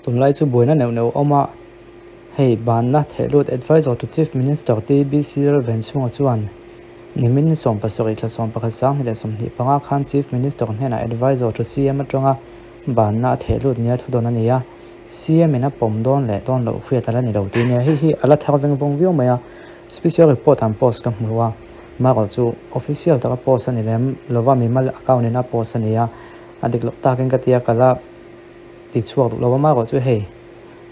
Tunlai chu buaina neuh neuh a awm a, hei banna thehlut Advisor to Chief Minister TBC Lalvenchhunga chuan nimin 70 thla 11 2025 khan Chief Minister hnenah Advisor to CM atanga banna a thehlut nia thudawn a ni a, CM in a pawm dawn leh dawn loh hriat a la ni lo tih nia hei hi a la thar veng vawng viau mai a, Special report an post ka hmu a, marawh chu official taka post a ni lem lova mimal account in a post a ni a, a dik loh takin ka tia ka la ti chhuak duh lo a marawh chu hei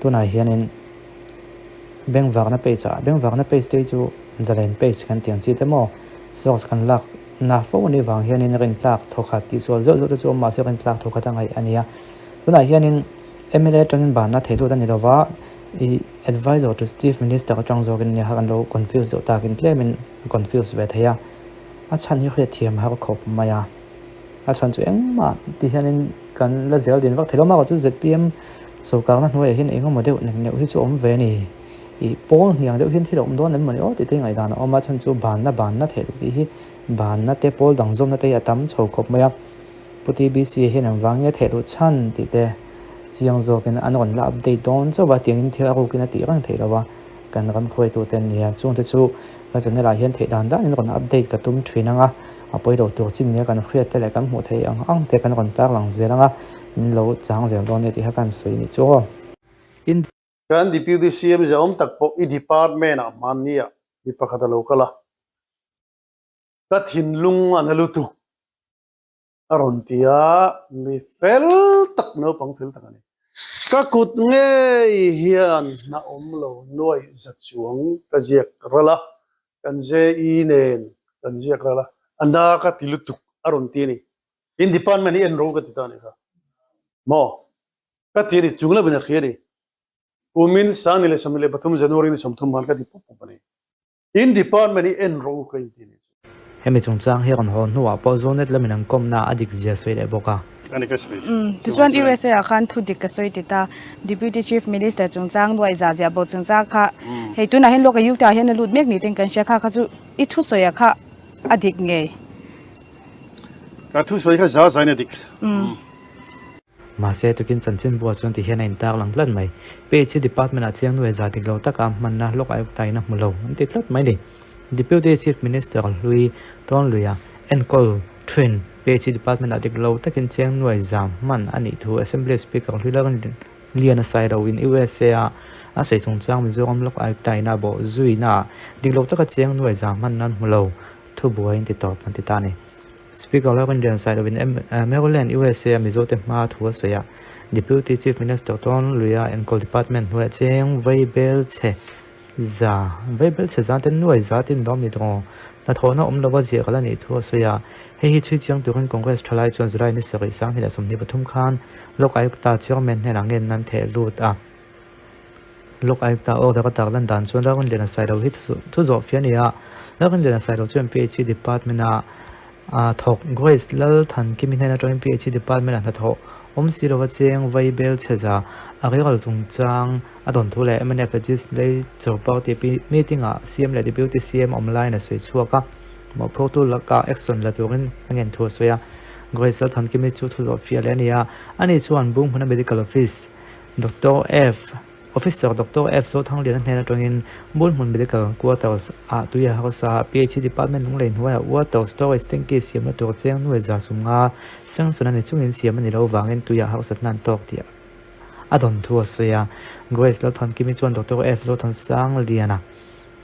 tunah hianin bengvakna page ah bengvakna page te hi chu zalen page kan tih ang chi te maw source kan lak na fo anih vang hianin rintlak thawkhat tih sual zeuh zeuh te chu awm mahse rintlak thawkhat a ngaih a ni a tunah hianin M_L_A atangin banna theih lut a ni lova ih advisor to chief minister atang zawkin nia kha kan lo confuse deuh takin tlemin a confuse ve thei a a chhan hi hriatthiam har khawp mai a. A chhan chu engmah ti hianin kan la zel din vak thei lo a, chu zpm sawrkarna hnuaiah hian engemaw deuh nek neuh hi chu awm ve a ni. Ih pawl hniang deuh hian thil a awm dawn em mawni aw tih te ngaihdan a awm a, chhan chu banna banna theih loh tih hi banna te pawl dang zawmna te hi a tam chho khawp mai a. Pu TBC hian engvang nge theih loh chhan tih te chiang zawkin an rawn la update dawn chauh va, tiangin thil a rukin a tih reng theih lo a, kan ram hruaitute an ni a, chungte chu ka channel ah hian theih dan danin rawn update ka tum thin ang a. A pawi lo tur chin nia kan hriat te leh kan hmuh theih ang ang te kan rawn tarlang zel ang a, min lo chang zel dawn nia tih kha kan sawi ni chu aw. In. Kan Deputy CM zahawm tak pawh i department ah hmanni ah mi pakhat a lo kal a, ka thinlung a na lutuk a rawn ti a, mi fel tak naupang fel tak a ni. Ka kut ngei hian hna awm lo nuaih za chuang ka ziak ral a, Kan JE nen kan ziak ral a, a na ka ti lutuk a rawn ti a ni. In department hi en ro ka ti ta a ni kha. Maw? Ka ti a ni, chung lovin a hria a ni. Kumin 2023 January ni 30 khan ka ti pup pup a ni. In department hi en ro ka inti a ni. Hemi chungchang hi rawn haw hnuah pawh Zonet lamin an kawmna a dik zia sawi leh bawk a. Tichuan USA ah khan thu dik ka sawi ti ta. Deputy Chief Minister chungchang nuai za ziah bo chungchang kha hei tunah hian Lok Ayukta ah hian a lut mek ni ten kan hria kha kha chu i thusawi ah kha a dik ngei. Ka thusawi kha za zain a dik. Mahse tukin chanchin buah chuan ti hian a intar lang tlat mai. PHE Department ah chiang nuai za dik lo taka hmanna Lok Ayukta in a hmu lo an ti tlat mai ni. Deputy Chief Minister hlui Tawnluia enkawl thin PHE Department ah dik lo takin chiang nuai zam hman a nih thu Assembly Speaker hlui Lalrinliana Sailo in USA a a sawi chungchang Mizoram Lok Ayukta in a bawh zuina ah dik lo taka chiang nuai zam hman an hmu lo thu buai in ti tawp an ti ta a ni. Speaker Lalrinliana Sailo in Maryland USA a Mizote hma thu a sawi a, Deputy Chief Minister Tawnluia enkawl department hnuaiah cheng vai bel chhe Za, Vaibel chhe zan te nuai za tin lawm ni tawng. Hnathawhna awm lova ziah kal a nih thu a sawi a. Hei hi chhui chiang turin Congress thalai chuan July ni sarih 2023 khan Lok Ayukta Chairman hnenah ngen nan theh lut a. Lok Ayukta order a tarlan dan chuan Lalrinliana Sailo hi thu zawh fia a ni a. Lalrinliana Sailo chuan PHE Department a A thawk Grace Lalthankimi hnen atangin PHE Department-a hnathawh awm si lova cheng Vaibel chheza a riral chungchang a dawn thu leh mnf Legislature Party meeting-ah CM leh Deputy CM awm laiin a sawi chhuak a, mawhphurtu lakah action la turin a ngen thu a sawi a. Grace Lalthankimi chu thu zawh fiah leh a ni a, ani chuan Bunghmuna Medical Office Doctor F. Officer Doctor F. Zothangliana hnen atangin Bulhmun Medical Quarters ah tui a harsa. PHE Department lunglei hnuaiah Water Storage Tanky siamna tur cheng nuai 150 sanction a ni chungin siam a ni lo vangin tuiah harsatna an tawk tih a dawn thu a sawi a. Grace Lalthankimi chuan Doctor F. Zothansangliana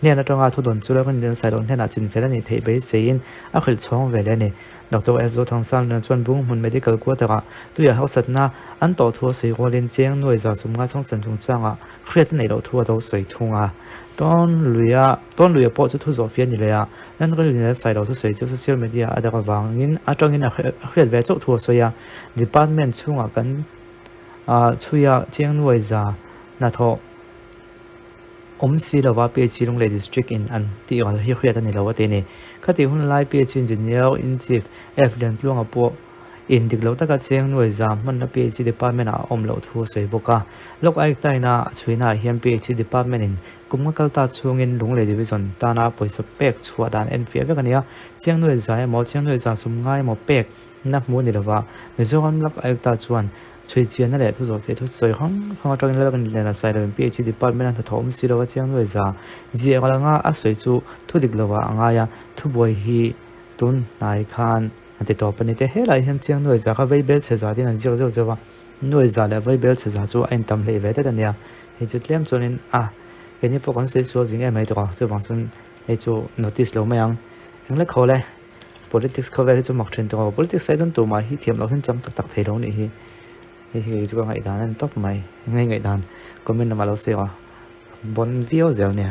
Hnen atanga thu dawn chu Lalrinlian Sailo hnenah chinfel a nih theih beiseiin a hrilh chhawng ve leh a ni. Doctor F. Zothangsangna chuan Bunghmun Medical Quarter-ah tuia harsatna an tawh thu a sawi rualin cheng nuai 150 chhawngchan chungchangah hriat a neih loh thu a lo sawi thung a. Tawnluia Tawnluia pawh chu thu zawh fiah a ni leh a, Lalrinlian Sailo thusawi chu social media a dak avangin atangin a hriat ve chauh thu a sawi a. Department chhungah kan chhuia cheng nuai za hnathawh Awm si lova PHE Lunglei District in an tih ang hi hriat a ni lo a ti a ni. Khatih hun lai PHE Engineer in Chief F Liantluanga pawh in dik lo taka cheng nuai zam hmanna PHE Department ah a awm loh thu a sawi bawk a. Lok Aiktain a a chhuina ah hian PHE Department in kum nga kal ta chhungin Lunglei Division tana pawisa pek chhuah dan enfiah vek a ni a. Cheng nuai za emaw cheng nuai za sum ngai emaw pek na hmu a ni lova Mizoram Lok Aikta chuan. Chhuichianna leh thu zawhfiah thu sawi hrang hrang atangin Lalrinliana Sailoin PHE Department a hnathawh awm si lo a chiang nuai za. Ziak langa a sawi chu thu dik lovah a ngai a, thubuai hi tun hnai khan a ti tawp a ni te. Helai hian chiang nuai za kha vaibel chhe za tiin an ziak zeuh zeuh a, nuai za leh vaibel chhe za chu a intam hleih ve tlat a nia. Hei chu tlem chuanin a keini pawh kan sawi sual zing em mai tawh a, chuvang chuan hei chu notice lo mai ang. Eng lek haw le, politics khawvel hi chu mak thin tawh a, politics ah hi chuan tumah hi thiam loh hian chang tak tak thei lo nih hi. Hei hi kei chu ka ngaihdan a ni tawp mai, eng nge ngaihdan comment lamah lo sawi a, bon viau zel nia.